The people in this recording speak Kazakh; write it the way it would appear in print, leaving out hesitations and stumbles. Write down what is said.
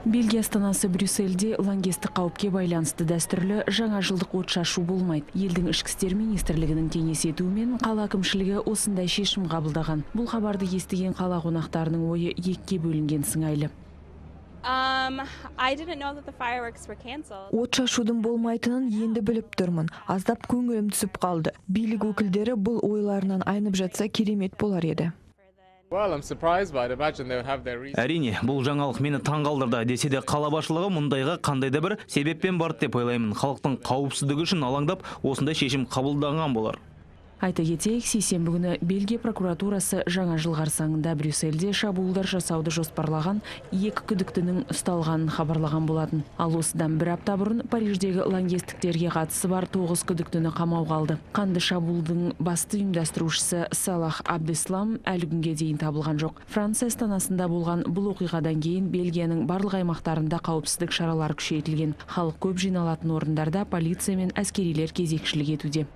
Бельгия астанасы Брюссельде лаңкестік қауіпке байланысты дәстүрлі жаңа жылдық отшашу болмайды. Елдің ішкі істер министрлігінің кеңес етуімен қала әкімшілігі осындай шешім қабылдаған. Бұл хабарды естіген қала қонақтарының ойы екіге бөлінген сыңайлы. I didn't know that the fireworks were canceled. От шашудың болмайтынын енді біліп тұрмын. Аздап көңілім түсіп қалды. Билік өкілдері бұл ойларынан айнып жатса, керемет болар еді. Well, I'm surprised, but I'd imagine they would have their reasons. Әрине, бұл жаңалық мені таңғалдырды. Десе де, қала басшылығы мұндайға қандай да бір себеппен барды деп ойлаймын. Халықтың қауіпсіздігі үшін алаңдап, осындай шешім қабылданған болар. Айта кетейік, сейсенбі күні Бельгия прокуратурасы жаңа жыл қарсаңында Брюссельде шабуылдар жасауды жоспарлаған екі күдіктінің ұсталғанын хабарлаған болатын. Ал осыдан бір апта бұрын Париждегі лаңкестіктерге қатысы бар тоғыз күдіктіні қамауға алды. Қанды шабуылдың басты ұйымдастырушысы Салах Абдеслам әлі күнге дейін табылған жоқ. Франция астанасында болған бұл оқиғадан кейін Бельгияның барлық аймақтарында қауіпсіздік шаралары күшейтілген. Халық көп жиналатын орындарда полиция мен әскерилер кезекшілік етуде.